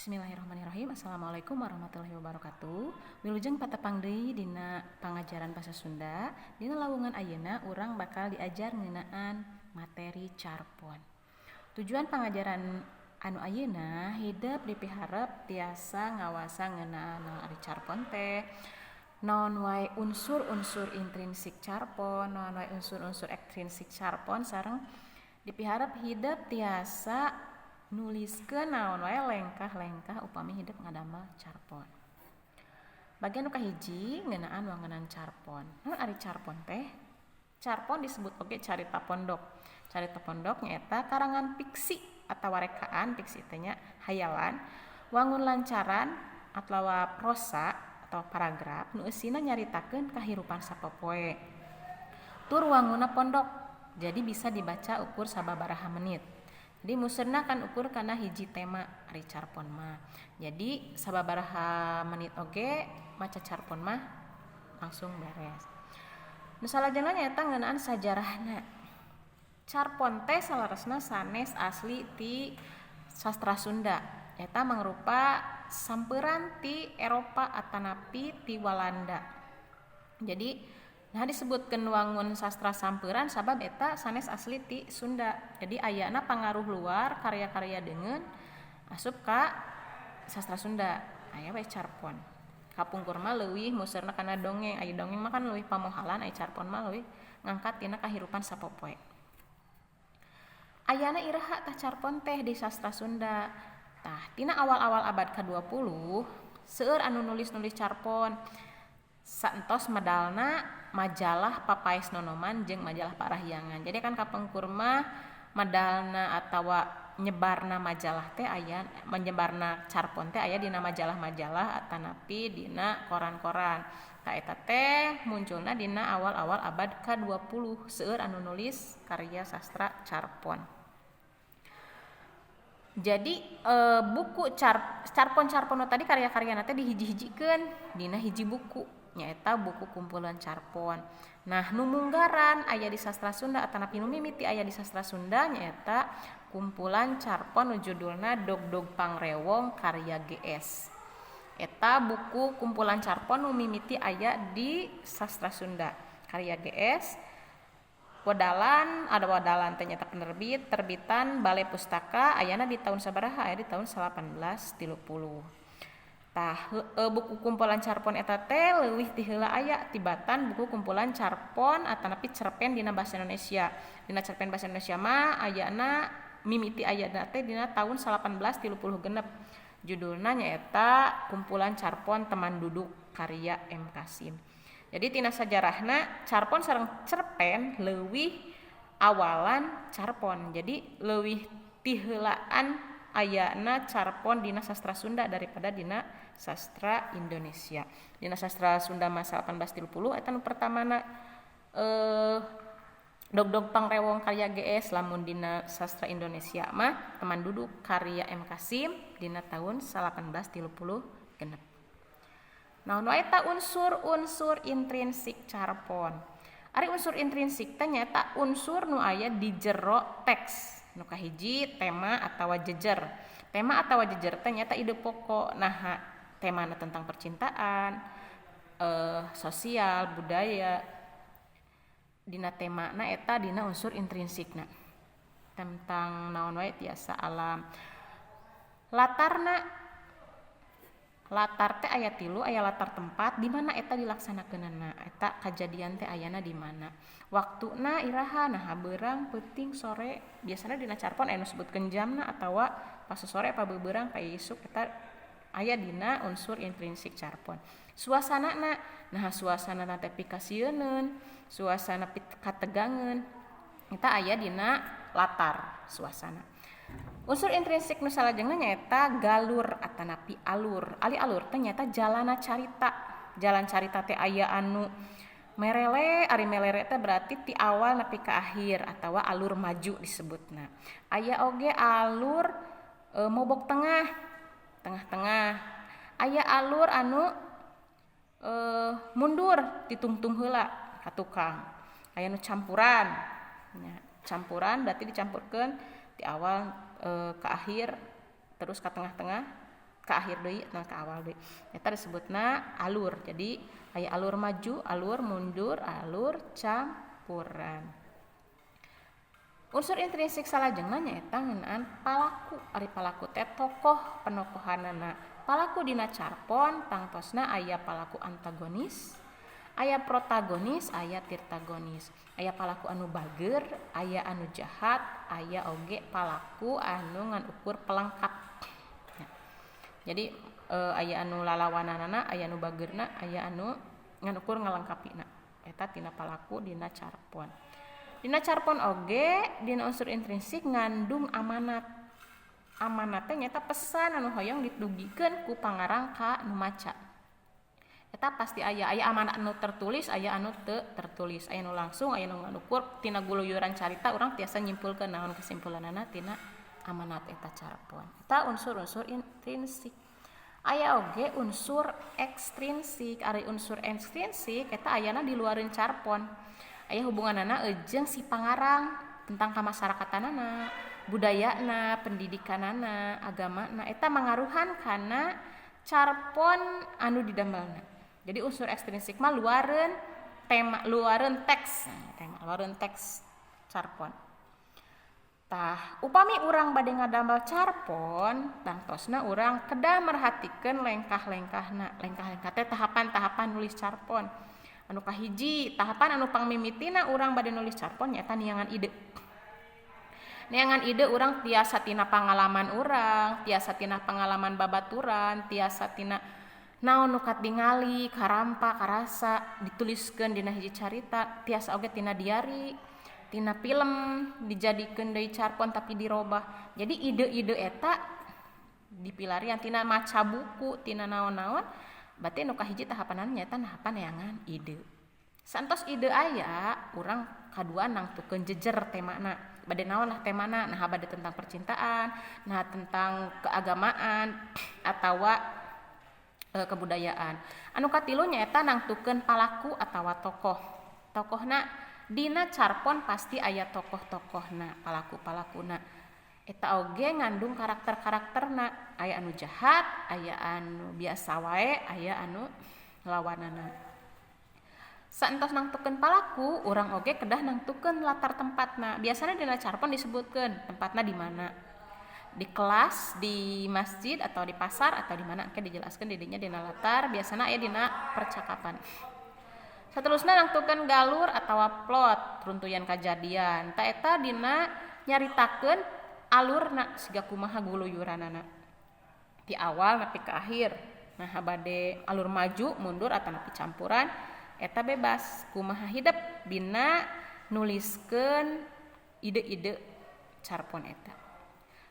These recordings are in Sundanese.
Bismillahirrahmanirrahim. Assalamualaikum warahmatullahi wabarakatuh. Wilujeng patepang deui dina pangajaran basa Sunda. Dina lawungan ayeuna urang bakal diajar ngeunaan materi carpon. Tujuan pangajaran anu ayeuna, hidep dipiharep tiasa ngawasa ngeunaan naon ari carpon teh, naon wae unsur-unsur intrinsik carpon, naon wae unsur-unsur ekstrinsik carpon, sareng dipiharep hidep tiasa nuliskeun naon wae lengkah-lengkah upami hidep ngadamel carpon. Bagian nu kahiji ngeunaan wangunan carpon. Naon ari carpon teh? Carpon disebut oge carita pondok. Carita pondok nyaeta karangan fiksi atawa rekaan, fiksi teh nya hayalan, wangun lancaran atawa prosa atau paragraf nu eusina nyaritakeun kahirupan sapopoe. Tur wangunna pondok, jadi bisa dibaca ukur sababaraha menit. Jadi museurna kan ukur kana hiji tema ari carpon mah. Jadi sababaraha menit oge maca carpon mah langsung beres. Nu salajengna nyaeta ngeunaan sajarahna. Carpon teh saleresna sanes asli ti sastra Sunda. Eta mangrupa sampeuran ti Eropa atanapi ti Walanda. Jadi nah, disebutkeun wangun sastra sampeuran sabab eta sanes asli ti Sunda. Jadi ayana pangaruh luar, karya-karya deungeun asup ka sastra Sunda. Aya we carpon. Kapungkur mah leuwih museurna kana dongeng. Aya dongeng mah kan leuwih pamohalan, aya carpon mah leuwih ngangkat tina kahirupan sapopoe. Ayana iraha tah carpon teh di sastra Sunda? Tah, tina awal-awal abad ka-20 seueur anu nulis-nulis carpon. Saentos medalna majalah Papaes Nonoman jeung majalah Parahyangan. Jadi kan kapungkur mah medalna atawa nyebarna majalah teh aya, menyebarna carpon teh aya dina majalah-majalah atanapi dina koran-koran. Tah, eta teh munculna dina awal-awal abad ka-20, seueur anu nulis karya sastra carpon. Jadi buku carpon-carpon tadi, karya-karya teh dihiji-hijikeun dina hiji buku, nyaeta buku kumpulan carpon. Nah, nu munggaran aya di sastra Sunda atanapi nu mimiti aya di sastra Sunda nyaeta kumpulan carpon nu judulna Dogdog Pangrewong karya GS. Eta buku kumpulan carpon nu mimiti aya di sastra Sunda karya GS. Wedalan, ada wedalan teh nyaeta penerbit, terbitan Balai Pustaka, ayana di tahun sabaraha? Aya di tahun 1830. Tah, buku kumpulan carpon eta teh leuwih ti heula aya tibatan buku kumpulan carpon atanapi cerpen dina bahasa Indonesia. Dina cerpen bahasa Indonesia mah ayana, mimiti ayana teh dina tahun 1836. Judulna nyaeta kumpulan carpon Teman Duduk karya M. Kasim. Jadi tina sajarahna carpon sareng cerpen leuwih awalan carpon. Jadi leuwih tiheulaan ayana carpon dina sastra Sunda daripada dina sastra Indonesia. Dina sastra Sunda masa 1830 eta nu pertamana Dogdog Pangrewong karya GS, lamun dina sastra Indonesia mah Teman Duduk karya M. Kasim dina tahun 1836. Naon wae ta unsur-unsur intrinsik carpon? Ari unsur intrinsik teh nyaeta unsur nu aya di jero teks. Nu kahiji, tema atawa jejer. Tema atawa jejer teh nyaeta ide pokok. Nah, temana tentang percintaan, sosial, budaya. Dina temana eta dina unsur intrinsikna. Tentang naon wae tiasa, alam. Latarna, latar teh aya tilu: aya latar tempat, di mana eta dilaksanakeunana, eta kajadian teh ayana di mana, waktuna iraha, nah beurang, peuting, sore. Biasana dina carpon aya nu sebutkeun jamna atawa pas sore, pa beubeurang, pa isuk. Eta aya dina unsur intrinsik carpon. Suasanana, nah suasana teh pikasieuneun, suasana kategangeun, eta aya dina latar, suasana. Unsur intrinsik nu salajengna nyaeta galur atanapi alur. Ali alur teh nyaeta jalana carita. Jalan carita teh aya anu merele, ari melere teh berarti ti awal nepi ka akhir atawa alur maju disebutna. Aya oge alur mobok tengah, tengah-tengah. Aya alur anu mundur, ditungtung heula ka tukang. Aya nu campuran. Nya, campuran berarti dicampurkeun di awal ke akhir, terus ke tengah-tengah. Ka akhir deui atau ka awal deui. Eta disebutna alur. Jadi aya alur maju, alur mundur, alur campuran. Unsur intrinsik salajengna nyaeta ngeunaan palaku. Ari palaku teh tokoh penokohanana. Palaku dina carpon tangtosna aya palaku antagonis, aya protagonis, aya tirtagonis. Aya palaku anu bager, aya anu jahat, aya oge palaku anu ngan ukur pelengkap. Ya. Jadi aya anu lalawananana, aya anu bagerna, aya anu ngan ukur ngalengkapina. Eta tina palaku dina carpon. Dina carpon oge dina unsur intrinsik ngandung amanat. Amanat teh nyaeta pesan anu hoyong didugikeun ku pangarang ka nu maca. Eta pasti aya, aya amanat anu tertulis, aya anu teu tertulis, aya nu langsung, aya nu ngan ukur tina guluyuran carita urang tiasa nyimpulkeun naon kesimpulanana tina amanat eta carpon. Eta unsur-unsur intrinsik. Aya oge unsur ekstrinsik. Ari unsur ekstrinsik eta ayana di luareun carpon. Aya hubunganana jeung si pangarang tentang kamasarakatanana, budayana, pendidikanana, agamana, eta mangaruhan kana carpon anu didamelna. Jadi unsur ekstrinsik mah luareun tema, luareun teks, nah, tema luareun teks carpon. Tah, upami urang bade ngadamel carpon, tangtosna urang kedah merhatikeun lengkah-lengkahna. Lengkah-lengkah teh tahapan-tahapan nulis carpon. Anu kahiji, tahapan anu pangmimitina urang bade nulis carpon nyaeta niangan ide. Neangan ide urang tiasa tina pangalaman urang, tiasa tina pangalaman babaturan, tiasa tina naon nu katingali, karampa, karasa, dituliskeun dina hiji carita, tiasa oge tina diari, tina film dijadikeun deui carpon tapi dirobah. Jadi ide-ide eta dipilarian tina maca buku, tina naon-naon, berarti nu kahiji tahapanana nyaeta tahapan neangan ide. Saentos ide aya, urang kadua nangtukeun jejer temana. Bade naon lah temana, nah bade tentang percintaan, nah tentang keagamaan atawa kebudayaan. Anu katilu nyaeta nangtukeun palaku atawa tokoh. Tokohna dina carpon pasti aya tokoh-tokohna, palaku-palakuna. Eta oge ngandung karakter-karakterna, aya anu jahat, aya anu biasa wae, aya anu lawanana. Saentos nangtukeun palaku, urang oge kedah nangtukeun latar tempatna. Biasana dina carpon disebutkeun tempatna di mana. Di kelas, di masjid atau di pasar atau di mana engke dijelaskeun di dinya dina latar, biasana aya dina percakapan. Saterusna nangtukeun galur atawa plot, runtuyan kajadian. Ta eta dina nyaritakeun alurna siga kumaha guluyuranana. Ti awal nepi ka akhir. Nah bade alur maju, mundur atanapi campuran eta bebas kumaha hidep dina nuliskeun ide-ide carpon eta.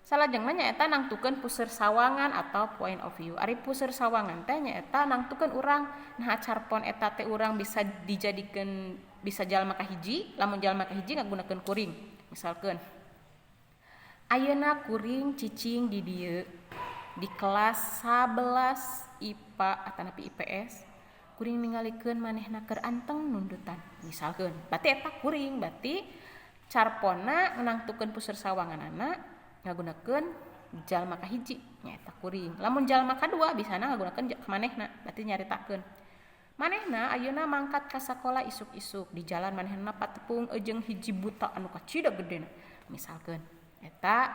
Salajengna nyaeta nangtukeun puseur sawangan atau point of view. Ari puseur sawangan teh nyaeta nangtukeun urang nah carpon eta teh urang bisa dijadikeun bisa jalma kahiji, lamun jalma kahiji ngagunakeun kuring. Misalkeun ayeuna kuring cicing di dieu di kelas 11 IPA atanapi IPS, kuring ningalikeun manehna keur anteng nundutan. Misalkeun berarti eta kuring, berarti carponna nangtukeun puseur sawanganana ngagunakeun jalma kahiji nyaeta kuring. Lamun jalma kadua bisana ngagunakeun manehna, berarti nyaritakeun manehna ayeuna mangkat ka sakola isuk-isuk, di jalan manehna patepung jeung hiji buta anu kacida gedena. Misalkeun eta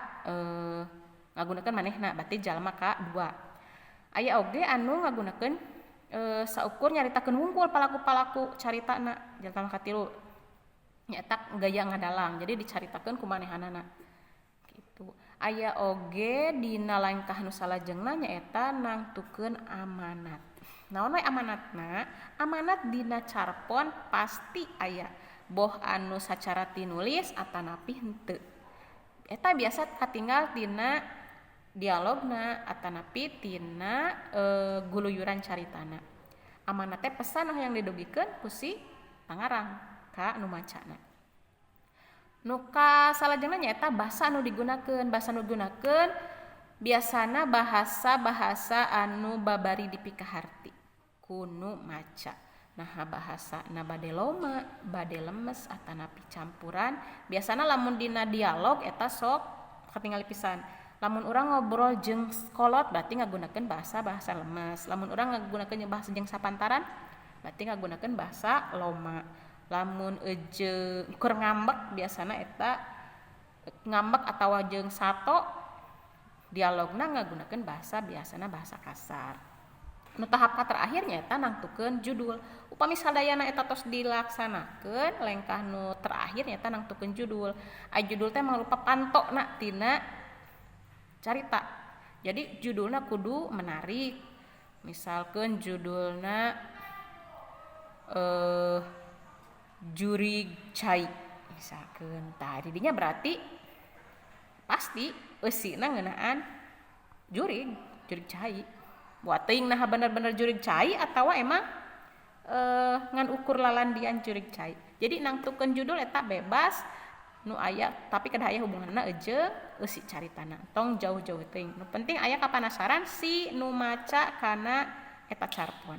ngagunakeun manehna berarti jalma kadua. Aya oge anu ngagunakeun saukur nyaritakeun wungkul palaku-palaku caritana jalma katilu nyaeta gaya ngadalang, jadi dicaritakeun ku manehanana gitu. Aya oge dina langkah nu salajengna nyaeta nangtukeun amanat. Naon we amanatna? Amanat dina carpon pasti aya, boh anu sacara tinulis atanapi henteu. Eta biasa katinggal tina dialogna atanapi tina guluyuran caritana. Amanat teh pesan yang didugikeun ku si pangarang ka nu macana. Nu kasalajengna nyaeta basa anu digunakeun. Basa anu digunakeun biasana bahasa-bahasa anu babari dipikaharti ku nu maca. Nah bahasana bade loma, bade lemes atanapi campuran. Biasana lamun dina dialog eta sok katingali pisan. Lamun urang ngobrol jeung kolot berarti ngagunakeun bahasa bahasa lemes. Lamun urang ngagunakeun bahasa jeung sapantaran berarti ngagunakeun bahasa loma. Lamun jeung keur ngambek, biasana eta ngambek atawa jeung sato, dialogna ngagunakeun bahasa, biasana bahasa kasar. Nu tahap terakhir nyaeta nangtukeun judul. Upami sadayana eta tos dilaksanakeun, lengkah nu terakhir nyaeta nangtukeun judul. Ai judul teh mangrupa pantona tina carita. Jadi judulna kudu menarik. Misalkan judulna jurig cai misalkan. Tah, didinya berarti pasti eusina ngeunaan jurig, jurig cai. Buat teuing nah bener-bener jurig cai atau emang ngan ukur lalandian jurig cai. Jadi nangtukeun judul eta bebas nu aya, tapi kedah aya hubunganna jeung eusi caritana. Tong jauh-jauh teuing, nu penting aya kapanasaran si nu maca kana eta carpon.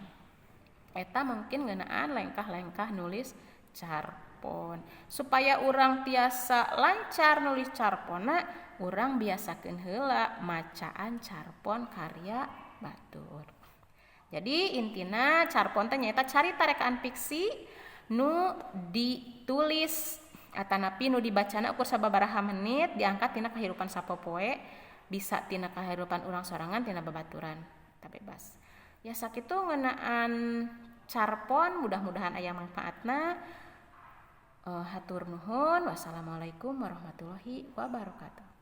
Eta mungkin ngeunaan lengkah-lengkah nulis carpon. Supaya urang tiasa lancar nulis carponna, urang biasakeun heula macaan carpon karya batur. Jadi intina carpon teh nyaeta carita rekaan fiksi nu ditulis atanapi nu dibacana ukur sababaraha menit, diangkat tina kehidupan sapopoe, bisa tina kehidupan urang sorangan, tina babaturan, tak bebas. Ya, sakitu ngeunaan carpon, mudah-mudahan aya manfaatna. Hatur nuhun, wassalamualaikum warahmatullahi wabarakatuh.